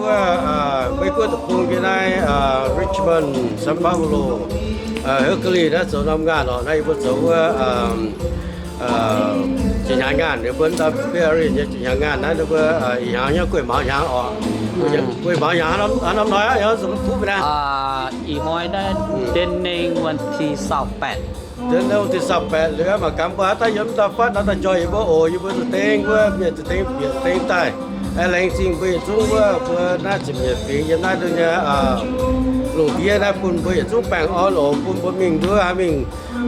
Wuov, Meiv Guoqv deic-bung yiem naaiv Richmond, San Pablo, Hercules naaiv zoux norm ngaanh orqc. Naaiv yie mbuo zoux wuov jiex hnyangx ngaanh, ninh mbuo February nyei jiex hnyangx ngaanh naaiv, ninh mbuo ih hnyangx nyei gueiv maux hnyangx orqc. Gueiv maux hnyangx haaix norm hnoi aqv, yaac zuqc kuv naaiv. Ih hnoi naaiv dien nengh วันที่ซาวแปด dien nengh วันที่ซาวแปด liuz mangc gaax mbuo haaix dauh yiem mv dauh fatv nor daaih join yie mbuo oc. Yie mbuo za'dengh wuov mienh za'dengh bieqc za'dengh daaih. Aengx laengz zingh mbuo yietc zungv wuov mbuo naaiv ziepc nyeic fingx yiem naaiv nduov nyei lungh ndiev naaiv bun mbuo yietc zungv baengh orn oc. Bun mbuo mingh nduov haih mingh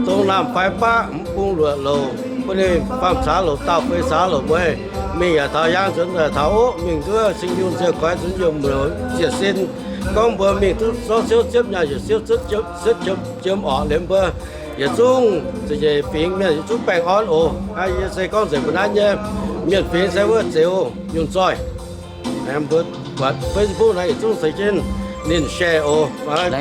dongh naamh fai baqv, mv bung luoqc louc, bun ninh faam caax louc daauh fei caax louc mueiz, mingh yaac taux yaang nzuonx yaac taux oc. Mingh nduov cing yungh nziouv koix nzuonx yungh muoz ziec sin. Gorngv mbuo mingh duqv zorqv siouv ziepv nyaanh yietc siouv ziepv jiem orqc liemh mbuo yietc zungv ziepc nyeic fingx mienh yietc zungv baengh orn oc. Yie se gorngv nzengc mbuo naaiv nyei mienh fingx se wuov Zeuz Yungh Zoih. Mbuo buatc Facebook naaiv yietc zungv ceix jienv ninh share oc.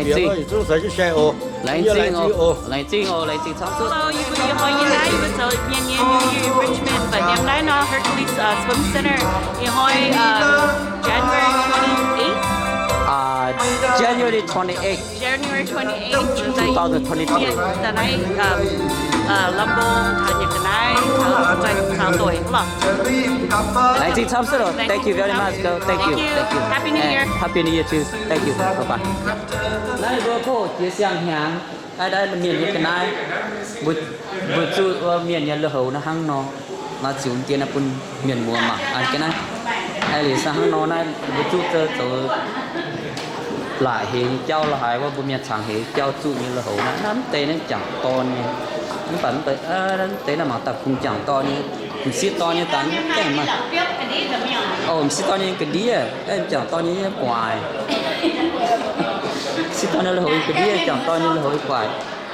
Yietc zungv ceix jienv share oc. Laengz zingh oc. Laengz zingh oc. Laengz zingh camv duqv. Hello, yie mbuo ih hnoi yiem naaiv yie mbuo zoux Mienh nyei New Year Richmond, but yiem naaiv nor Hercules Swim Center ih hnoi January twenty-eighth. January twenty-eighth. January twenty-eighth, two thousand twenty-three. Da'naaiv Lambo taux nyei ga'naaiv taux doic lorqc. Laengz zingh camv duqv oc. Thank you very much, girl. Thank you. Thank you. Happy New Year. Happy New Year too. Thank you. Bye bye. Naaiv mbuo koqv jiex siang-hnyangx, naaiv mienh nyei ga'naaiv, mbuo zuqv mienh nyei lui-houx naaiv hnangv nor. Naaiv ziux dien naaiv bun mienh muoz mangc an ga'naaiv. Aengx liuz se hnangv nor naaiv mbuo zuqv zoux laaix heix nyei jauv lorqc, haiz wuov mbuo mienh cangx heix jauv zuqv nyei lui-houx naaiv. Naaiv mv deix naaiv jangc dorn nyei, mv baac mv deix naaiv mangc daaih kungx jangc dorn nyei, m'sieqv dorn nyei dangx gaengh maaih. M'sieqv dorn nyei ga'ndiev, jangc dorn nyei guaaic. M'sieqv dorn nyei lui-houx ga'ndiev, jangc dorn nyei lui-houx guaaic.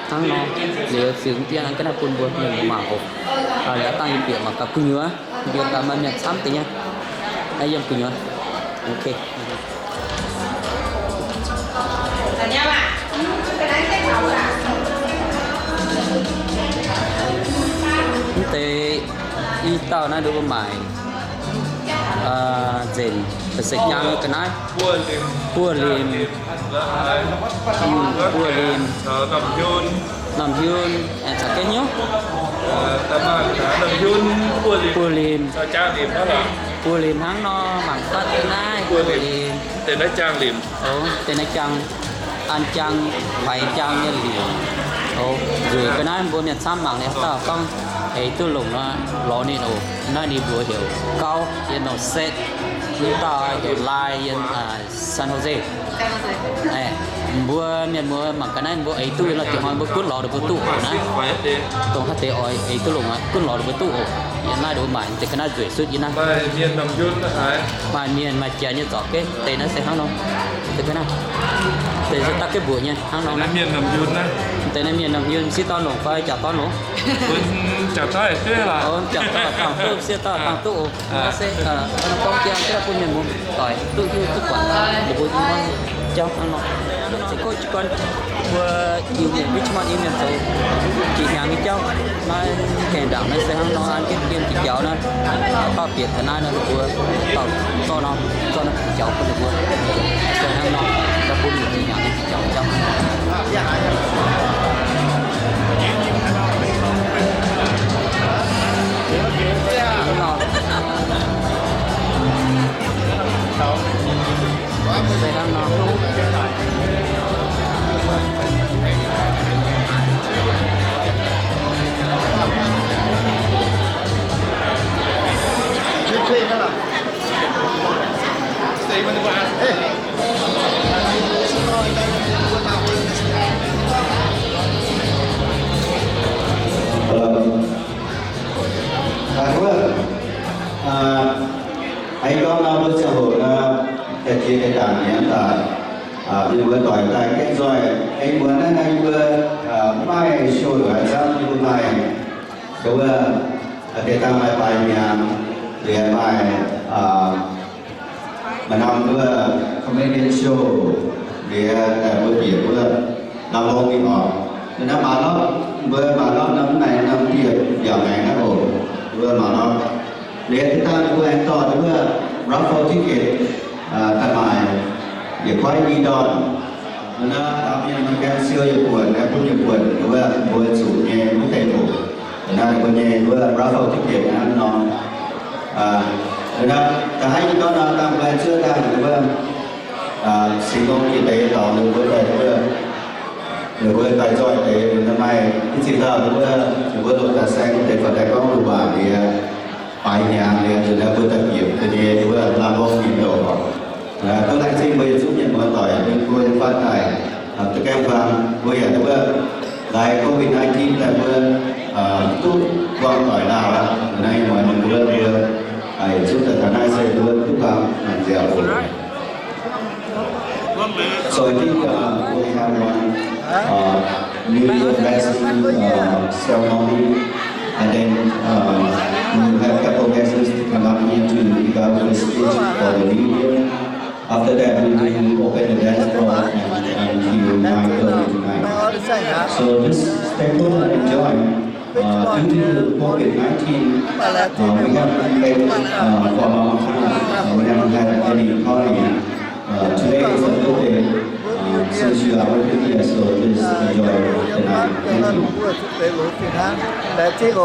Hnangv nor, liuz ziux dien ga'naaiv bun mbuo mienh muoz mangc oc. Liuz dangh yie bieqc mangc gaax gu'nyuoz, yie gaax maaih mienh camv deix nyei. Naaiv yiem gu'nyuoz. Mv deix i dauh naaiv nduov mbuo maaic nzenc, Bac-Seix-Jaang ga'naaiv, Buoz-Limc, Buoz-Limc, Normh Hiuon, caux Ga'hnyouv, Buoz-Limc, Buoz-Limc hnangv nor, mangc fatv naaiv Buoz-Limc. Deix naaiv jaang, an jaang, faix jaang nyei limc. Nzueic ga'naaiv mbuo mienh camv mangc liuz haaix dauh gorngv eix duqv longc nor, lorz ninh oc. Naaiv ninh mbuox heuc Gauv, yiem North Set, yie dauh heuc Lai, yiem San Jose. Mbuo mienh muoz mangc ga'naaiv mbuo eix duqv nor, diex hnoi mbuo gunv lorz ninh mbuo duqv oc naaiv. Dongh haaix deix oix eix duqv longc gunv lorz ninh mbuo duqv oc. Yiem naaiv ninh mbuo maaic deix ga'naaiv nzueic sutv yiem naaiv. Maaih mienh maaih janx nyei zorc geiv deix naaiv se hnangv nor. Deix ga'naaiv, deix se daav geiv mbuoqc nyei hnangv nor. Deix naaiv mienh Normh Hiuon, m'sieqv dorn longc fai jangc dorn longc? Jangc dorn dangh duqv, m'sieqv dorn dangh duqv oc. Naaiv se gorngv jienv bun mienh muoz doic duqv hiuv duqv buatc ninh mbuo nyei jauv hnangv nor. Se gorngv jiez gorn mbuo Iu-Mienh, Richmond Iu-Mienh zoux jiex hnyangx nyei jauv, naaiv gaengh ndaangc naaiv se hnangv nor, an jienv dien jiex jauv naaiv, baav bieqc ga'naaiv nor, ninh mbuo dorh zorqv nor, zorqv naaiv jiex jauv bun ninh mbuo, se hnangv nor, daaih bun mienh jiex hnyangx nyei jiex jauv jauv. Hnangv nor. Aengx gorngv nor mbuo ziangh hoc nor, da'jiex deix ndaangc nyiemz daaih, mienh muoz doic daaih gaengh nzoih. Aengx muonz naaiv naaiv yie mbuo mv maaih show haaix camv, yie mbuo maaih, wuov, deix dangh maaih baaix hnyangx, liuz maaih maaih norm wuov comedy show, liuz mbuo bieqc wuov norm hlo mingh oc. Naaiv mangc nor, mbuo mangc nor, norm naaic norm dieh mbiaauc maengx naaiv oc, mbuo mangc nor. Liuz deix dangh ninh mbuo aengx dorh wuov raffle ticket daaih maaic. Yietc kuaaiv i ndorn, naaiv mienh maaih gaeng siou yietc buonc, naaiv bun yietc buonc, wuov mbuo zuqc nyei mv deix oc. Naaiv mbuo nyei wuov raffle ticket naaiv nor. Naaiv da'haiz i ndorn nor, dangh mbuo zuov dangh wuov, singx longx jiex deix dorngx ninh mbuo daaih wuov, ninh mbuo daaih zoih deix, ninh maaih i ziex dauh wuov, ninh mbuo loz daaih saeng deix fai daaih gorngv loz waac liuz, baaix hnyangx liuz, nzunc naaiv mbuo daaih bieqc deix nyei wuov laanh mbong mienh douc oc. Duqv laengz zingh mbuo yietc zungv mienh muoz-doic, mbuo nyei fatv daaih, duqv gaengh faang mbuo yaac wuov laaix COVID nineteen daaih mbuo duqv buangh doic ndaauh aqv. Naaiv muonz ninh mbuo, mbuo yietc zungv daaih taux naaiv se mbuo duqv buangh maanc nziaauc oc. So I think uh, we have one uh, New Year blessing uh, ceremony, and then uh, we will have couple guests to come up here to give out the speech for the New Year. After that, we will open the dance floor and, until nine thirty tonight. So just stay tuned and enjoy. Uh, due to the COVID nineteen, uh, we haven't made, uh, for a long time, uh, we haven't had any party. Uh, today is a good day. Uh, since you are working here, so please enjoy the night. Thank you.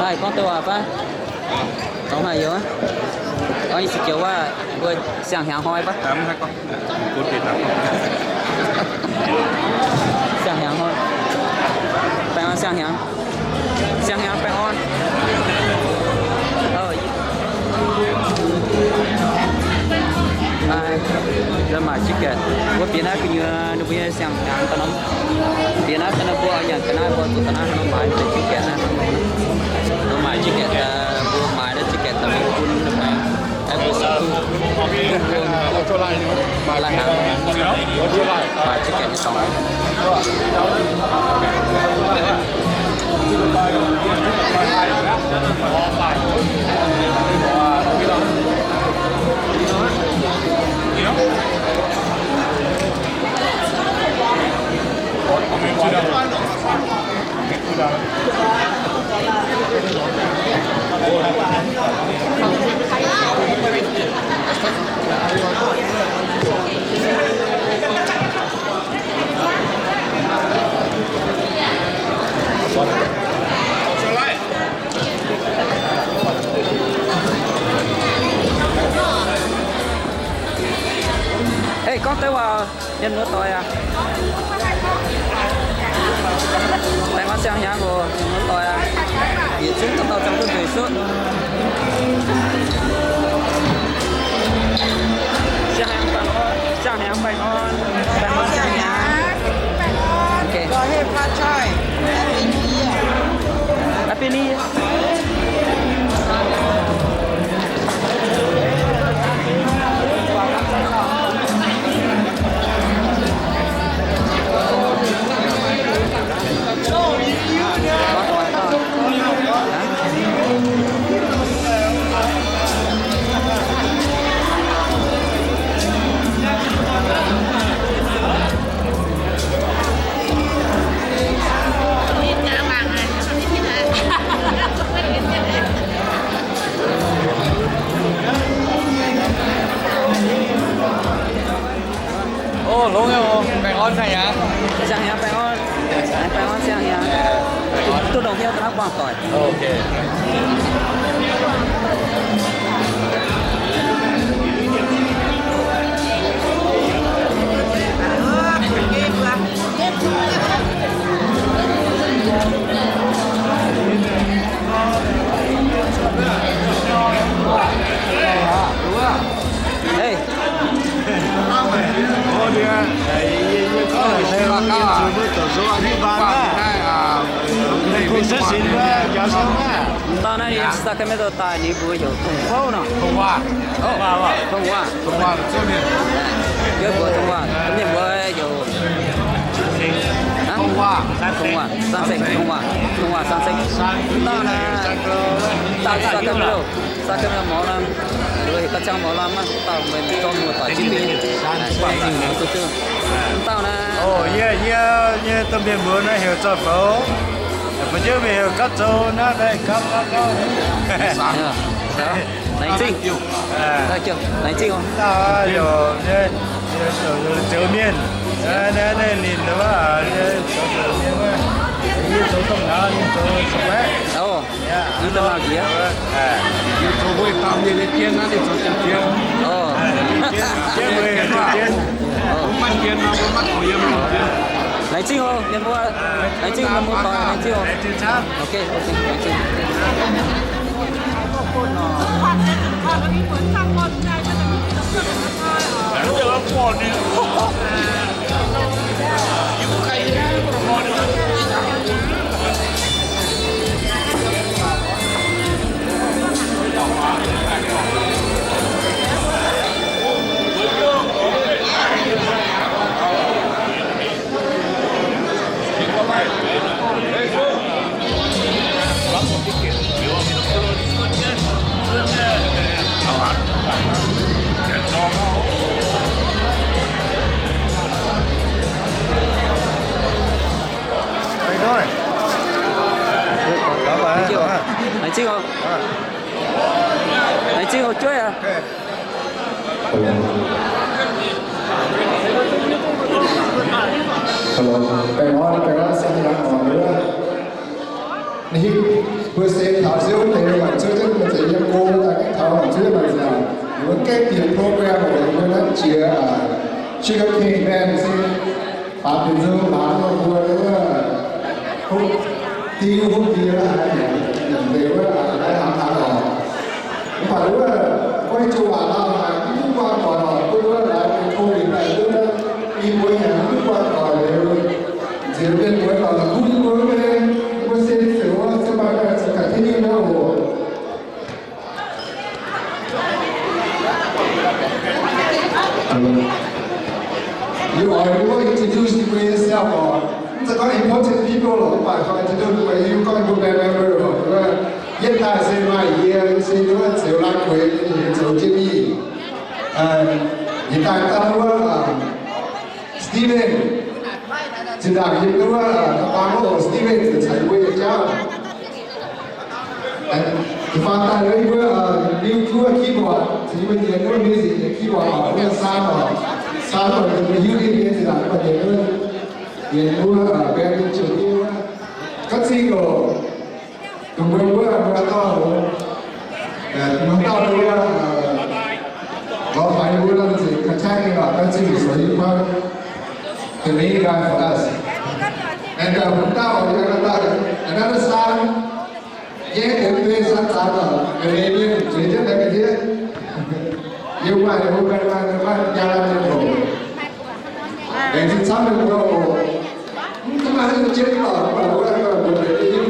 Hai, gorngv deix waac fai? Gorngv haaix youh? Gorngv i si joux waac, mbuo siang-hnyangx hnoi fai? Siang-hnyangx hnoi. Baengh orn siang-hnyangx. Siang-hnyangx baengh orn. Maaih ticket. Mbuo bieqc naaiv gu'nyuoz ninh mbuo nyei siang-hnyangx daaih norm. Bieqc naaiv daaih norm mbuo nyanc ga'naaiv mbuo zuqc ga'naaiv norm maaiz ticket naaiv. Mbuo maaiz ticket, mbuo maaiz naaiv ticket daaih mingh bun ninh mbuo. Maaih ticket nyei dorngx. Ei, gorngv deix waac, mienh muoz-doic aac. Baengh orn siang-hnyangx oc, mienh muoz-doic aac. Yietc zungv dauh dauh ziangh duqv nzueic suqv. Siang-hnyangx baengh orn, siang-hnyangx baengh orn, baengh orn siang-hnyangx. Okay. Happy New Year. Ov, longx nyei oc. Baengh orn siang-hnyangx. Siang-hnyangx baengh orn. Baengh orn siang-hnyangx. Duqv longx nyei, da'naaiv buangh doic. Ok. Ei. Mv dauh naaiv ninh Sacramento daaih, ninh mbuo heuc Tong Fouv nor. Tong Waac. Tong Waac. Yie mbuox Tong Waac, mienh mbuo heuc Tong Waac, Sang Seng, Tong Waac, Tong Waac Sang Seng. Mv dauh naaiv daaih Sacramento, Sacramento Mouv Lam, heuc gauh ziangh Mouv Lam maiv dauh meih dorn muoz-doic jienv mingh. Mv dauh naaiv. Yie, yie nyei domh mienh mbuox naaiv heuc Zoih Fouv. Mbuo njoux mingh heuc gapv zoux naaiv, naaiv gapv gapv gapv. Laengz zingh. Laengz zingh oc. Dauh heuc zoux mienh, naaiv ninh wuov, zoux mienh wuov, yie zoux domh nauz, ninh zoux squash. Oc, yie daaih mangc jiex. Yie zoux wuov dauh mienh nyei jien naaiv, ninh zoux jien. Oc. Jien, jien, jien. Maiv jien nor, maiv taux yiem jien. Laengz zingh oc, mienh mbuo. Laengz zingh mienh mbuo doic, laengz zingh oc. Ok, ok, laengz zingh. Laengz zingh oc. Laengz zingh oc, jueiv aac. Hello, baengh orn, baengh orn, siang yangh oc, wuov. Naaiv mbuo se taux Ziouv deix mangc zuov jienv, mbuo zeiz yiem go daaih gaengh taux mangc zuov jienv mangc nziaauc. Mbuo gaengh bieqc program oc, mbuo naaiv jiex, aa, Sugar Cane Band se faaux bieqc nzung laangz mbuo wuov, diuv hungh die, nyanc mbuo wuov, naaiv hnangv haaix oc. Mv baac wuov, goiv jiu waac lauh haic, mv duqv buangh doic oc, duqv wuov laaix benx COVID daaih duqv, i mbuo hnyangx mv duqv buangh doic liuz, nziex mienh mbuo lorz la'kuqv mbuo mv bei, mbuo se ziouc wuov, ziouc maaih daaih ziouc ga'tien nyei nor oc. Yie oix wuov introduce mbuo nyei self oc. Mv zeiz gorngv important people lorqc, mv baac gorngv introduce mbuo, yie gorngv mbuo band member oc. Yietv daaih se maaih yie, se wuov Zeux Laanh Gueix, yie zoux jienv mingh. Yietv daaih dangh wuov, Steven, zinh ndaangc yie wuov, da'faam wuov Steven, caux yie mbuo yietc jauv. Da'faam daaih wuov, liuh wuov keyboard, caux yie mbuo nyienz wuov music nyei keyboard oc, wuov Saan oc. Saan oc, yie mbuo hiuv ninh nyei zinh ndaangc mbuo nyienz wuov, nyienz wuov band nyei jouv wuov. Gaav zingh oc. Dongh mbuo wuov, mbuo dauh, mbuo dauh wuov, lorz faix mbuo lamh nzengc contact ninh oc, gaav zingh, so he found the main guy for us. And, uh, mbuo dauh, another Saan, yie deix mbuo Saan Zaanx oc, ga'naaiv mienh zueiz jienv naaiv ga'ndiev. Yie maaih, yie maaih, maaih jaa nyei oc. Laengz zingh camv meih mbuo oc. Mv maaih haaix nyungc jienv lorqc, mv baac mbuo mbuo deix hiuv.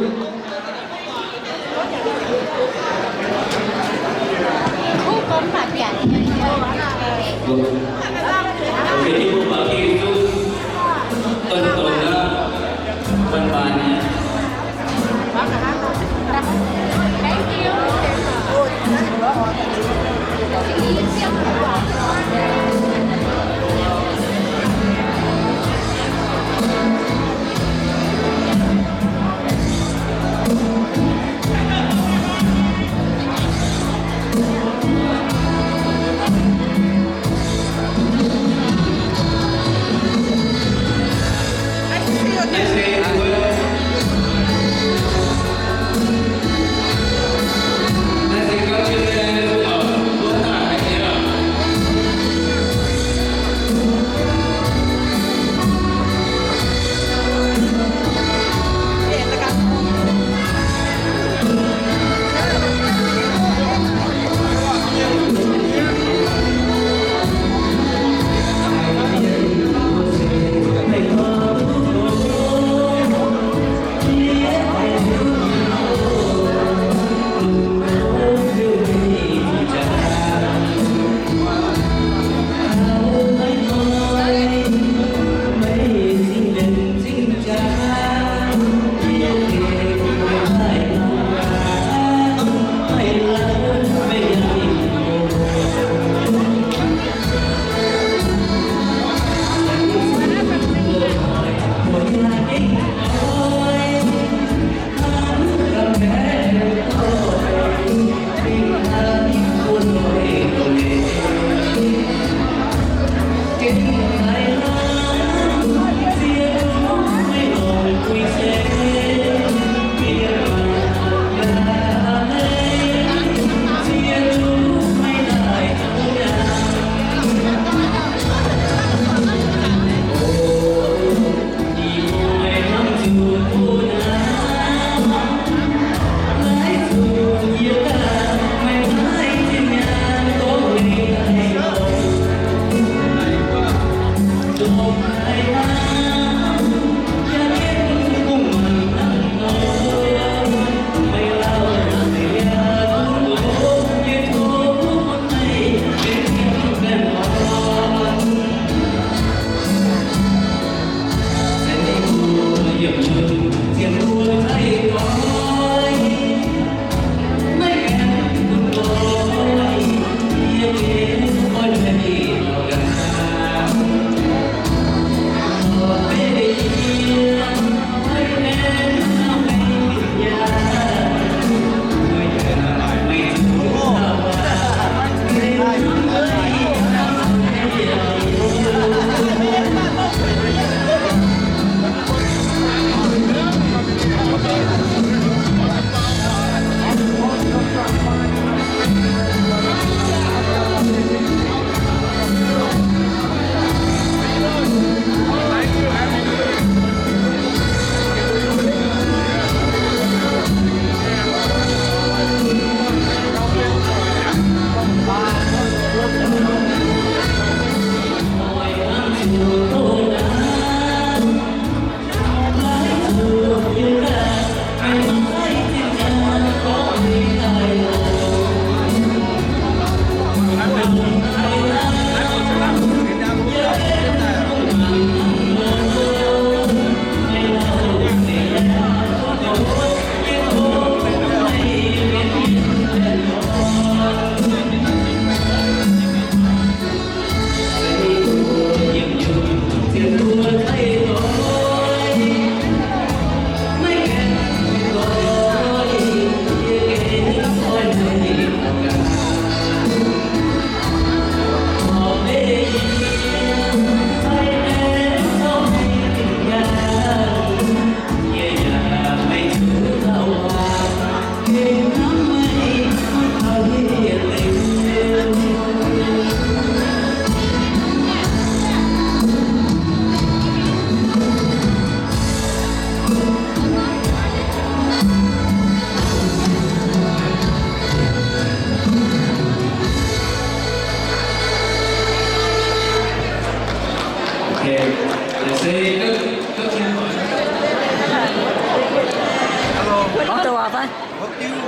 Hopv diuv.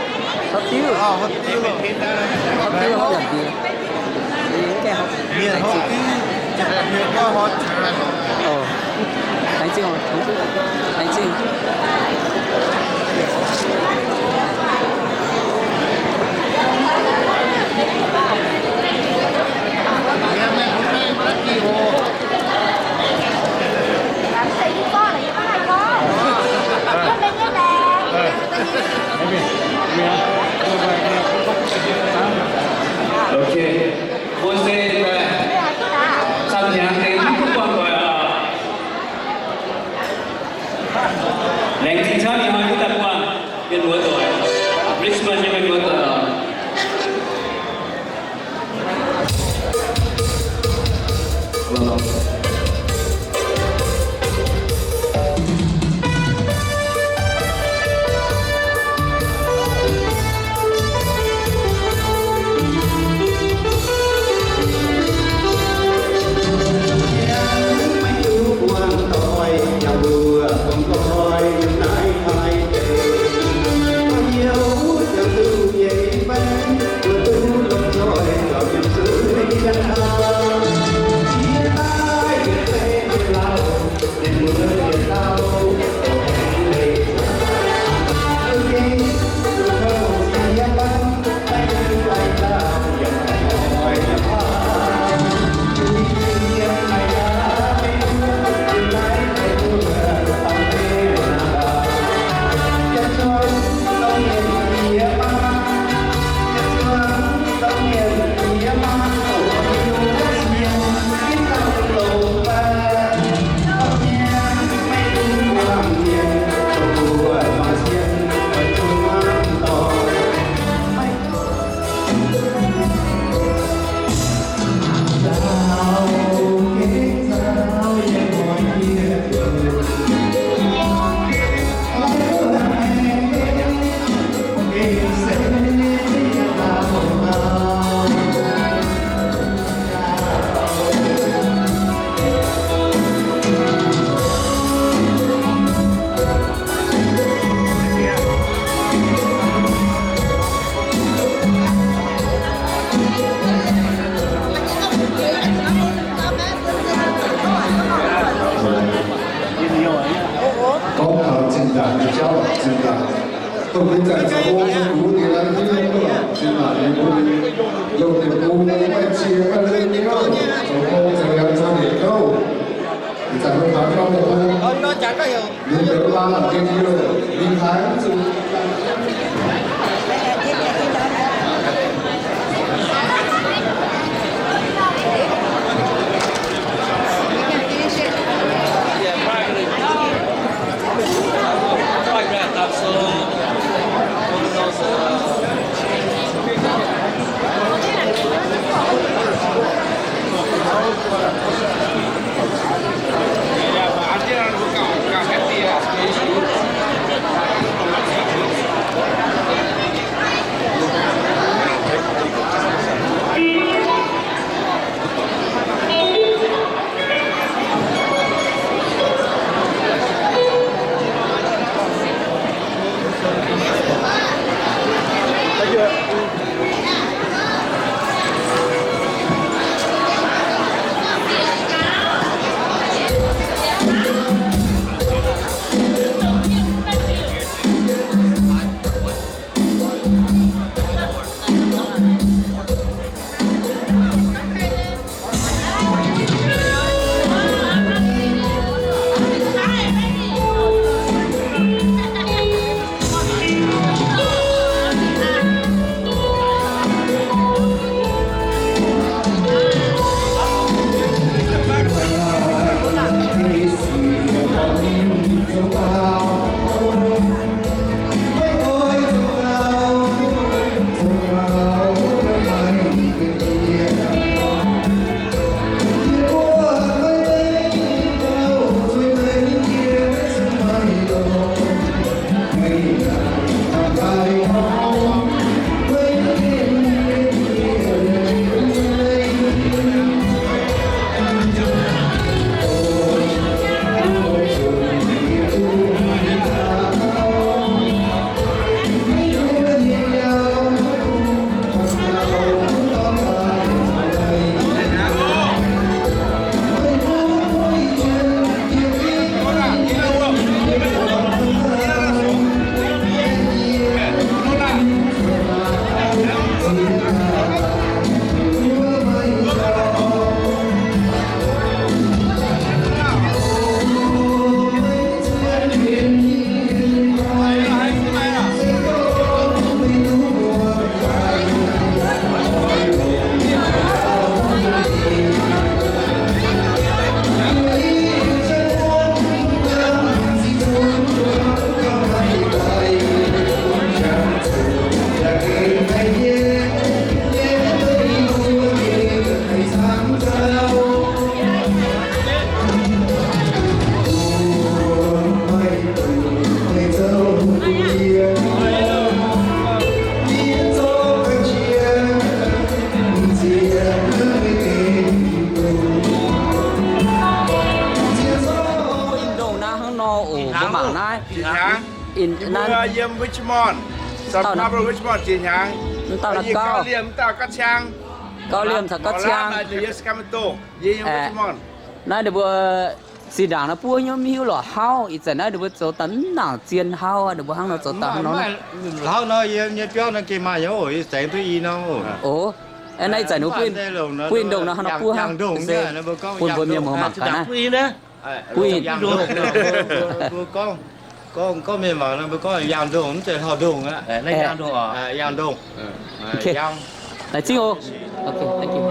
Hopv diuv. Hopv diuv hopv yaac mbienx. Mienh hopv diuv, mienh gorngv hopv diuv. Ov, laengz zingh, laengz zingh. Ok. Mbuo se daaih zanc hnyangx deix mv duqv buangh doic oc. Laengz zingh camv, ih hnoi duqv daaih buangh mienh muoz doic, Richmond nyei mienh muoz doic oc. Gorngv taux zinh ndaangc nyei jauv, zinh ndaangc dongh ninh zanc zoux hlo nyei gux, ninh laanh hiuv duqv zinh ndaangc nyei bun, longc deix bung maiv cie maiv leiz nyei, zoux hlo zoux liangx zoux yietc gouv. Ih zanc mbuo taux gorngv deix bung, ninh deix bung laanh mangc gengh hiuv, ninh haiz mv zuqc. Yiem Richmond, South Harbour, Richmond ziex hnyangx. Mv dauh naaiv gauh liemh, mv dauh gauh ciang. Gauh liemh caux gauh ciang. Naaiv ninh mbuo zinh ndaangc naaiv buov hnyouv mv hiuv lorqc hauv, ih zanc naaiv ninh mbuo zoux daaih mv nangc zien hauv, ninh mbuo hnangv nor zoux daaih hnangv nor. Hlauv nor yie nyei biauv nor gengh maaih hnyouv, yie zengx duqv i nor. O, naaiv ih zanc ninh mbuo buov ndongc nor hnangv nor buov, bun mbuo mienh muoz mangc gaax naaiv. Buov, gorngv, gorngv mienh mangc nor mbuo gorngv yaangh ndongh, mv zeiz hlauv-ndongh aqv. Yaangh ndongh. Laengz zingh oc. Okay, thank you.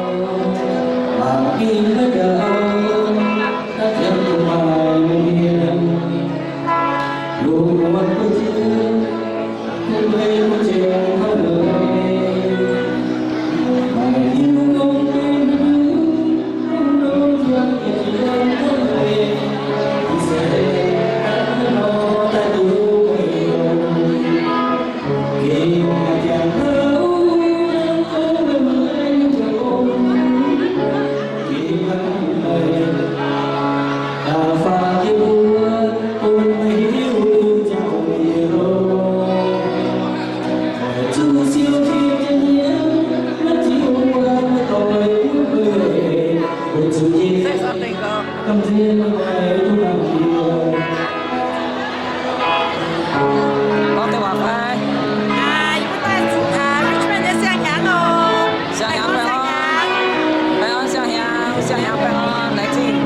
Say something, girl. Gorngv deix waac fai? Yie mbuo daaih Richmond nyei siang-hnyangx oc. Siang-hnyangx baengh orn. Baengh orn siang-hnyangx, siang-hnyangx baengh orn, laengz zingh.